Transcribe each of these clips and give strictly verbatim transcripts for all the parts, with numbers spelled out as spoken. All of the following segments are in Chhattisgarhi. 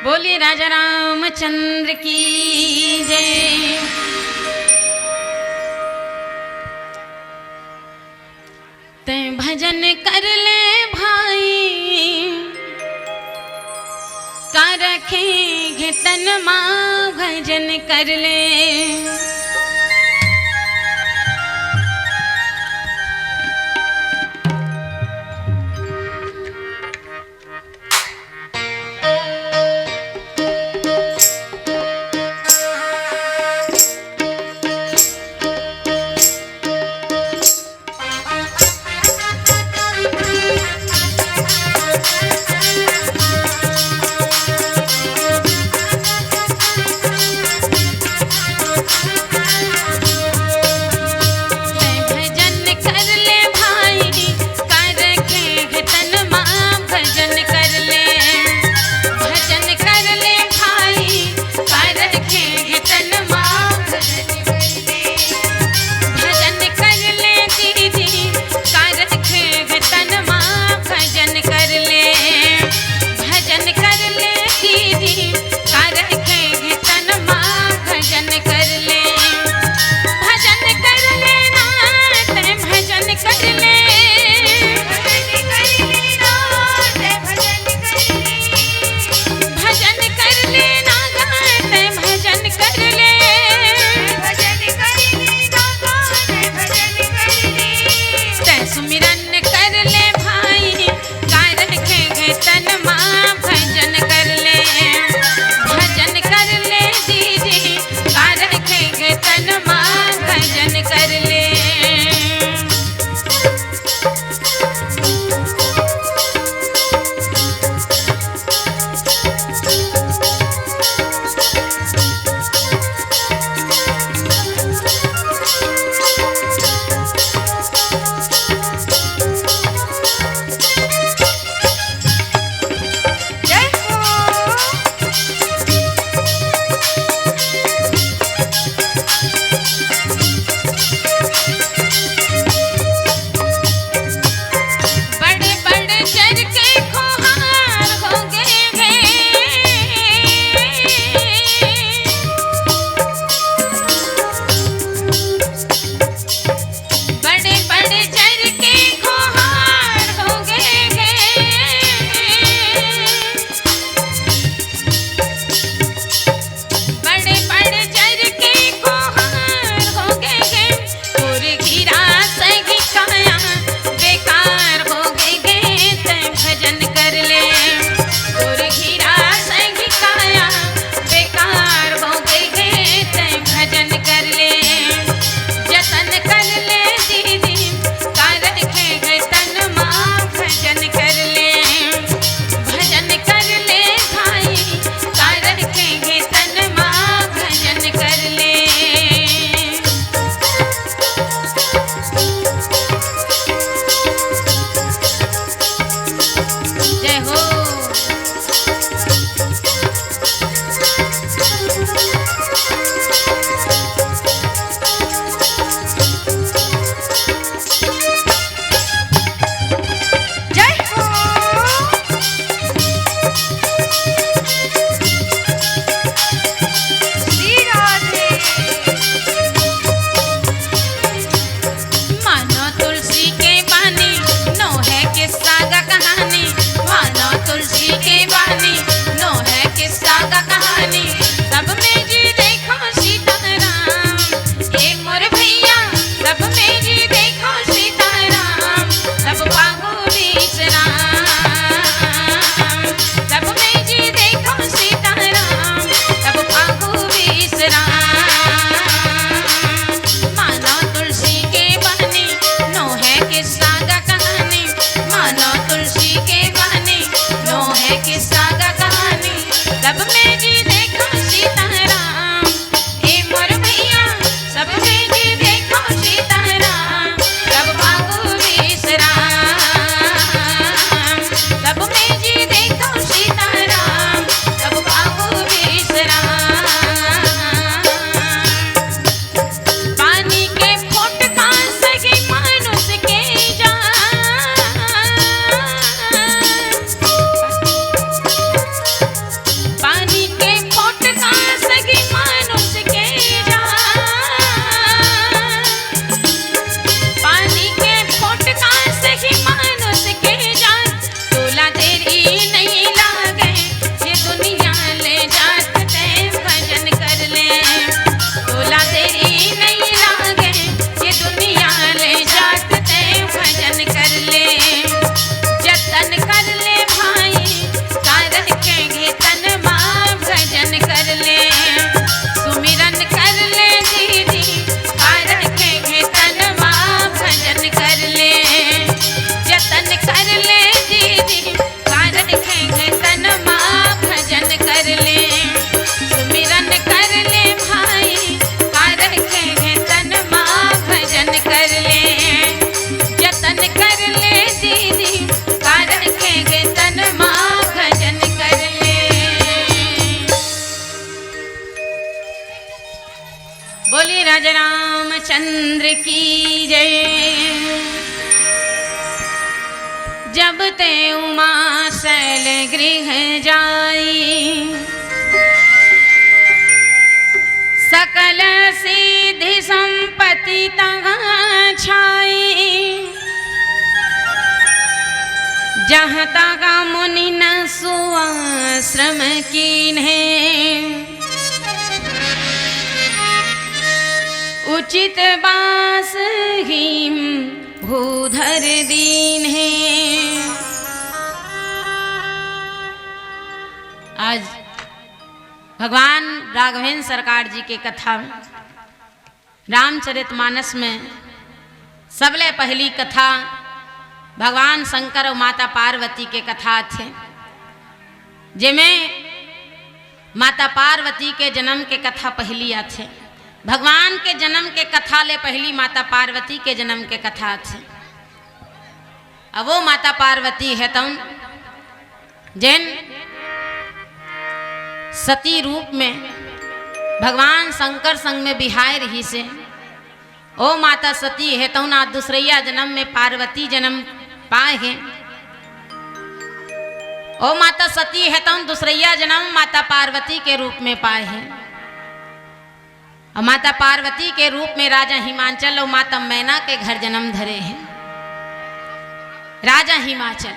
बोलिए राजा रामचंद्र की जय। तैं भजन कर ले भाई, का रखे घे तन मा, भजन कर ले। चंद्र की जय। जब ते उमा शैल गृह जाई, सकल सिद्धि संपत्ति तहाँ छाई। जहाँ तहाँ मुनि न सुआश्रम कीन्हे, उचित बास ही भूधर दीन्हे। आज भगवान राघवेंद्र सरकार जी के कथा, रामचरितमानस में सबले पहली कथा भगवान शंकर अउ माता पार्वती के कथा आथे, जेमे माता पार्वती के जन्म के कथा पहली आथे। भगवान के जन्म के कथा ले पहली माता पार्वती के जन्म के कथा आथे। अब वो माता पार्वती हे तउन जेन सती रूप में भगवान शंकर संग में बिहाय रहिसे। ओ माता सती हे तउन आज दूसरइया जन्म में पार्वती जन्म पाए हे। ओ माता सती हे तउन दूसरइया जन्म माता पार्वती के रूप में पाए हे। अउ माता पार्वती के रूप में राजा हिमाचल अउ माता मैना के घर जन्म धरे हे। राजा हिमाचल,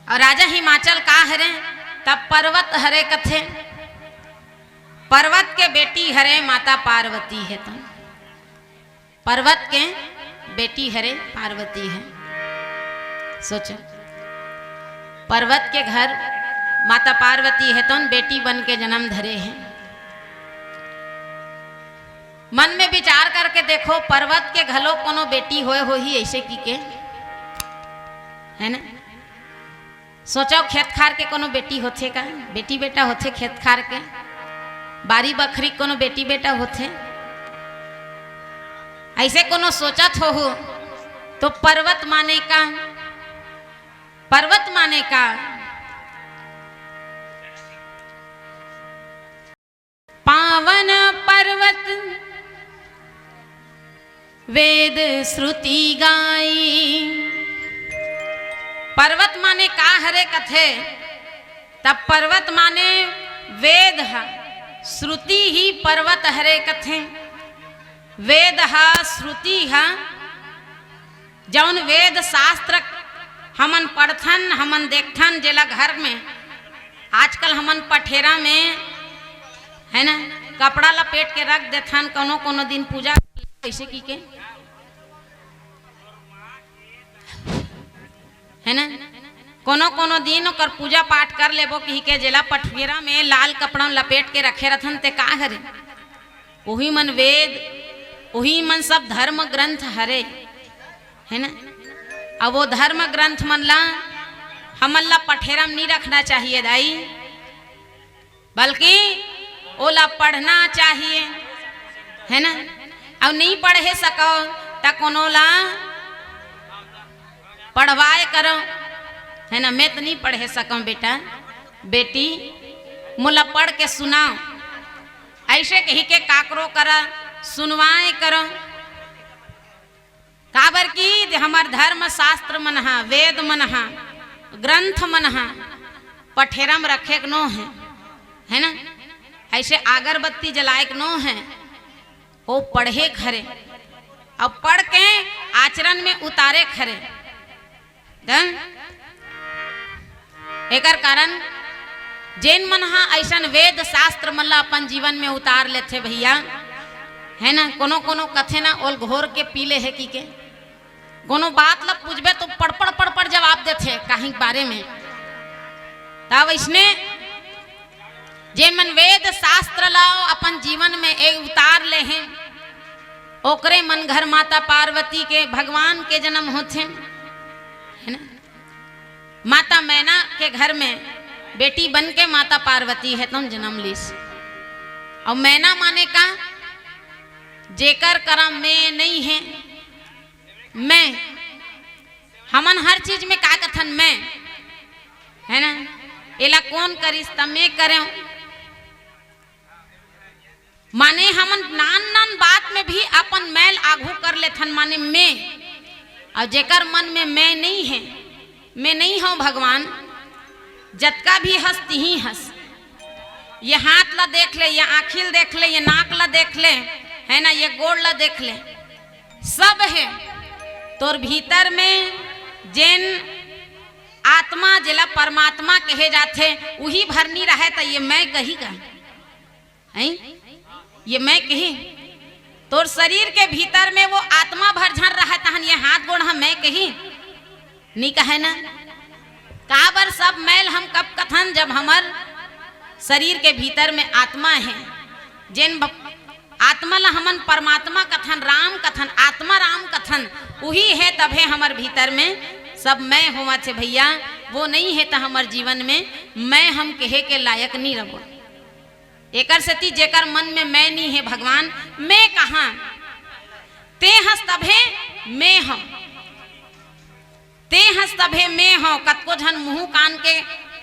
अउ राजा हिमाचल का हरे? तब पर्वत हरे कथे। पर्वत के बेटी हरे माता पार्वती हे तउन। पर्वत के बेटी हरे पार्वती हे। सोचो, पर्वत के घर माता पार्वती हे तउन बेटी बन के जन्म धरे हे। मन में विचार करके देखो, पर्वत के घलो कोनो बेटी होए होही अइसे कि के, हे ना? सोचो, खेत खार के कोनो बेटी होथे का? बेटी बेटा होथे खेत खार के? बारी बखरी कोनो बेटी बेटा होथे? अइसे कोनो सोचत होहू तो पर्वत माने का? पर्वत माने का? पावन पर्वत वेद श्रुति गाई। पर्वत माने का हरे कथे? तब पर्वत माने वेद ह, श्रुति ही पर्वत हरे कथे। वेद ह, श्रुति ह, जउन वेद शास्त्र हमन पढ़थन, हमन देखथन, जेला घर में आजकल हमन पठेरा में, हे ना, कपड़ा लपेट के रख देथन, कोनो कोनो दिन पूजा कइसे की के, हे ना, कोनो कोनो दिन ओकर पूजा पाठ कर लेबो कहिके, जेला पठेरा में लाल कपड़ा लपेट के रखे रथन, ते का हरे? ओही मन वेद, ओही मन सब धर्म ग्रंथ हरे, हे ना? अब वो धर्म ग्रंथ मन ला, हमन ला पठेरा म नी रखना चाहिए दाई, बल्कि ओला पढ़ना चाहिए, हे ना? अउ नी पढ़े सको त कोनो ला पढ़वाए करो, हे ना? मैं त नी पढ़े सकंव बेटा, बेटी, मोला पढ़ के सुनाओ। अइसे कहिके काकरो करा सुनवाए करो। काबर कि जे हमर धर्म शास्त्र मन ह, वेद मन ह, ग्रंथ मन ह पठेरा म रखे के नो हे, हे ना? अइसे अगरबत्ती जलाए के नो हे, ओ पढ़े के हरे, अउ पढ़ के आचरण में उतारे के हरे। त एकर कारण जेन मन ह अइसन वेद शास्त्र मन ल अपन जीवन में उतार लेथे भइया, हे ना, कोनो कोनो कथे ना, ओल घोर के पी ले हे कि के, कोनो बात ल पूछबे तो पड़पड़ पड़पड़ जवाब देथे काहीं के बारे में। तब अइसने जेन मन वेद शास्त्र ल अपन जीवन में ए उतार ले हे, ओकरे मन घर माता पार्वती के, भगवान के जन्म होथे, हे ना? माता मैना के घर में बेटी बन के माता पार्वती हे तउन जन्म लीस। अउ मैना माने का? जेकर करा मैं नइ हे, मैं। हमन हर चीज में का कथन? मैं, हे ना? एला कोन करिस त मैं करेंव। माने हमन नान नान बात में भी अपन मैल आघू कर लेथन, माने मैं। अउ जेकर मन में मैं नइ हे, मैं नइ हंव भगवान, जतका भी हस तिही हस। ये हाथ ला देख ले, ये आँखी ला देख ले, ये नाक ला देख ले, है ना, ये गोड़ ला देख ले, सब हे। तोर भीतर में जेन आत्मा, जेला परमात्मा कहे जाथे, उही भर नी रहय, त ये मैं कही का? हैं? ये मैं कही? तोर शरीर के भीतर में वो आत्मा भर झन रहय, तहन ये हाथ गोड़ ह मैं कही? नी कहय ना। काबर सब मैल हम कब कथन? जब हमर शरीर के भीतर में आत्मा हे, जेन ब-, आत्मा ला हमन परमात्मा कथन, राम कथन, आत्मा राम कथन, उही हे, तभे हमर भीतर में सब मैं होवत हे भैया। वो नइ हे, त हमर जीवन में मैं हम कहे के लायक नी रहो। एकर सेती जेकर मन में मैं नी हे भगवान, मैं कहाँ? ते हस तभे मैं हंव, ते हस तभे मैं हंव। कतको झन मुंह कान के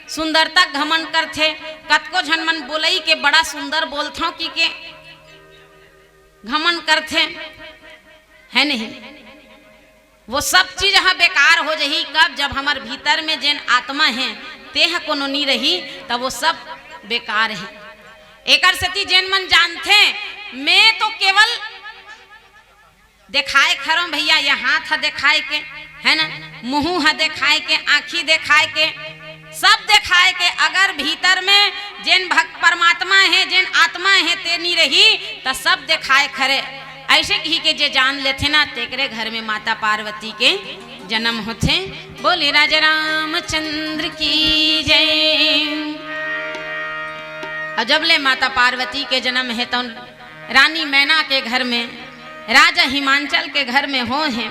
सुंदरता घमंड करथे, कतको झन मन बोलई के बड़ा सुंदर बोलथंव कहिके घमंड करथे, है नहीं? वो सब चीज ह बेकार हो जही कब? जब हमर भीतर में जेन आत्मा हे, ते ह कोनो नी रही, त वो सब बेकार हे। एकर सेती जेन मन जानथे, मैं तो केवल देखाय खरंव भैया, ये हाथ ह देखाय के, है ना, मुंह ह देखाय के, आँखी देखाय के, सब देखाय के, अगर भीतर में जेन भग-, परमात्मा हे, जेन आत्मा हे, ते नी रही, त सब देखाय खरे। अइसे कहिके जे जान लेथे ना, तेकरे घर में माता पार्वती के जनम होथे। बोले राजा रामचंद्र की जय। अउ जब ले माता पार्वती के जनम हे, तउन रानी मैना के घर में, राजा हिमांचल के घर में होय हे,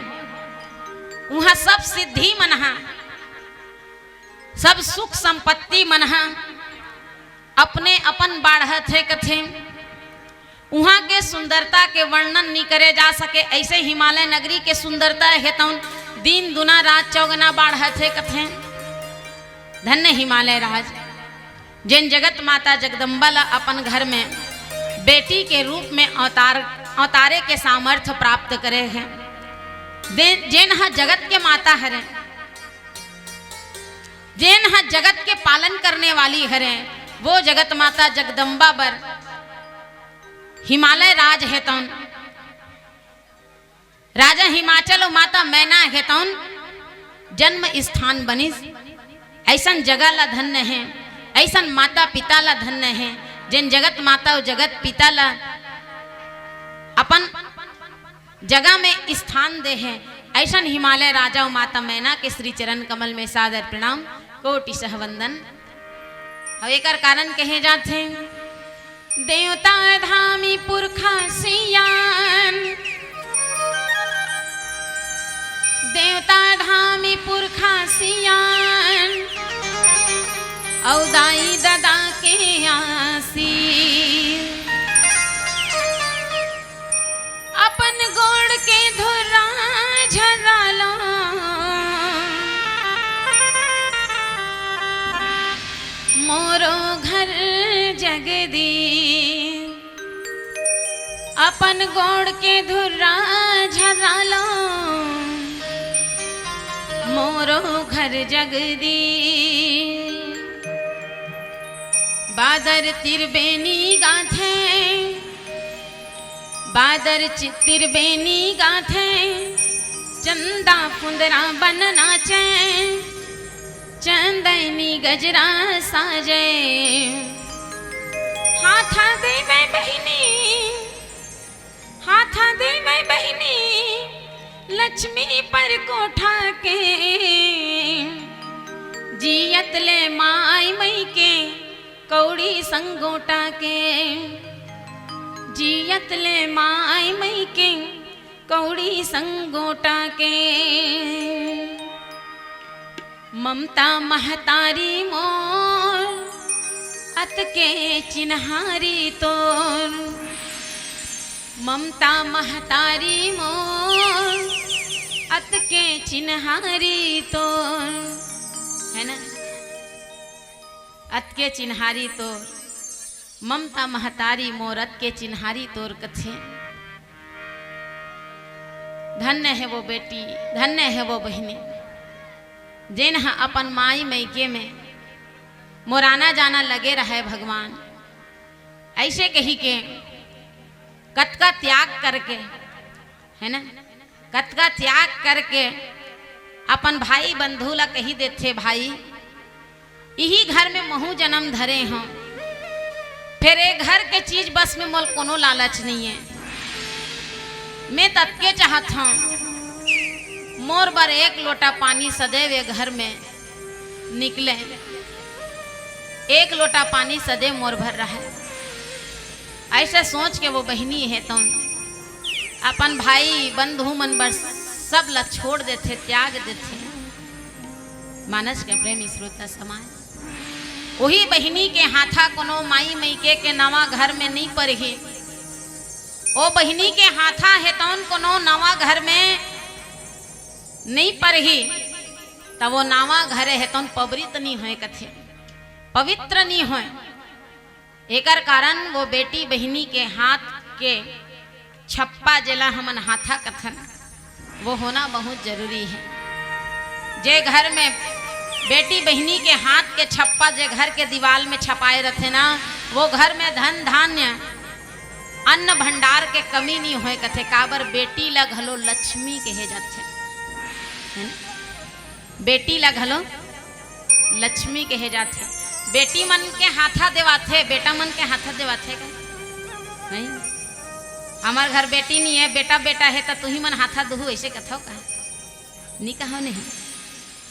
उहाँ सब सिद्धि मन ह, सब सुख संपत्ति मन ह अपने अपन बाढ़त हे कथे। उहाँ के सुंदरता के वर्णन नी करे जा सके, अइसे हिमालय नगरी के सुंदरता हे तउन दिन दुना रात चौगना बाढ़त हे कथे। धन्य हिमालय राज, जेन जगत माता जगदम्बा ला अपन घर में बेटी के रूप में अवतार, अवतारे के सामर्थ्य प्राप्त करे हे। दे-, जेन ह जगत के माता हरे, जेन ह जगत के पालन करने वाली हरे, वो जगत माता जगदम्बा बर हिमालय राज हे तउन राजा हिमाचल अउ माता मैना हे तउन जन्म स्थान बनिस। अइसन जगह ला धन्य हे, अइसन माता पिता ला धन्य हे, जेन जगत माता अउ जगत पिता ला अपन जगह में स्थान दे हे। अइसन हिमालय राजा अउ माता मैना के श्री चरण कमल में सादर प्रणाम, कोटि सह वंदन। अउ एकर कारण कहे जाथे, देवता धामी पुरखा सियान, देवता धामी पुरखा सियान, अउ दाई ददा के आशीष। अपन गोड़ के धुर्रा झर्रा लो, मोरो घर जगदीश। अपन गोड़ के धुर्रा झर्रा लो, मोरो घर जगदीश। बादर तिरबेनी गाथे, बादर चि-, तिरबेनी गाथे, चंदा फुंदरा बन नाचे, चंदैनी गजरा साजे। हाथा देवे बहिनी, हाथा देवे बहिनी, लक्ष्मी परकोठा के, जियत ले माई मई के, कौड़ी संगोटा के, जियत ले माई मई के, कौड़ी संगोटा के। ममता महतारी मोर, अतके चिन्हारी तोर। ममता महतारी मोर, अतके चिन्हारी तोर। है ना? अतके चिन्हारी तोर। ममता महतारी मोर अतके चिन्हारी तोर कथे। धन्य हे वो बेटी, धन्य हे वो बहिनी, जेन ह अपन माई मइके में मोर आना जाना लगे रहय भगवान। अइसे कहिके कतका त्याग करके, हे ना, कतका त्याग करके अपन भाई बंधु ला कहि देथे, भाई, इही घर में महूं जनम धरे हंव, फेर ए घर के चीज बस में मोला कोनो लालच नइये। मैं त अतके चाहत हंव, मोर बर एक लोटा पानी सदैव ए घर में निकले, एक लोटा पानी सदैव मोर बर रहय। अइसे सोच के वो बहिनी हे तउन अपन भाई बंधु मन बर सब ला छोड़ देथे, त्याग देथे। मानस के प्रेमी श्रोता समाज, ओही बहिनी के हाथा कोनो माई मइके के नवा घर में नइ परही, ओ बहिनी के हाथा हे तउन कोनो नवा घर में नइ परही, त वो नवा घर हे तउन पवित्र नइ होय कथे, पवित्र नइ होय। एकर कारण वो बेटी बहिनी के हाथ के छप्पा, जेला हमन हाथा कथन, वो होना बहुत जरूरी हे। जे घर में बेटी बहिनी के हाथ के छप्पा, जे घर के दीवाल में छपाए रथे ना, वो घर में धन धान्य, अन्न भंडार के कमी नइ होय कथे। काबर, बेटी ला घलो लक्ष्मी कहे जाथे, हे ना? बेटी ला घलो लक्ष्मी कहे जाथे। बेटी मन के हाथा देवाथे, बेटा मन के हाथा देवाथे का? नहीं। हमर घर बेटी नइ हे, बेटा बेटा हे, त तुही मन हाथा दुहू, अइसे कथव का? नइ कहव नहीं।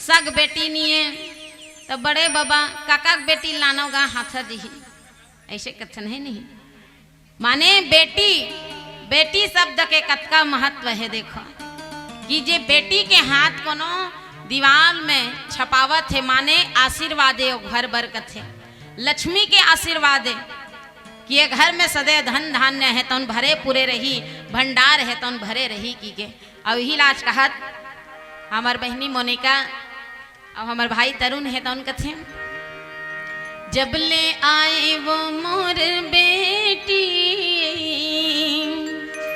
सग बेटी नइ हे, त बड़े बबा, काका के बेटी लानव गा, हाथा दिही, अइसे कथन हे नहीं। माने बेटी, बेटी शब्द के कतका महत्व हे। देखो कि जे बेटी के हाथ कोनो दीवाल में छपावत हे, माने आशीर्वाद हे ओ घर बर कथे, लक्ष्मी के आशीर्वाद हे कि ए घर में सदैव धन धान्य हे तउन भरे पूरे रही, भंडार हे तउन भरे रही कि के। अउ इही ला आज कहत हमर बहिनी मोनिका अउ हमर भाई तरुण हे तउन कथे, जब ले आए वो मोर बेटी,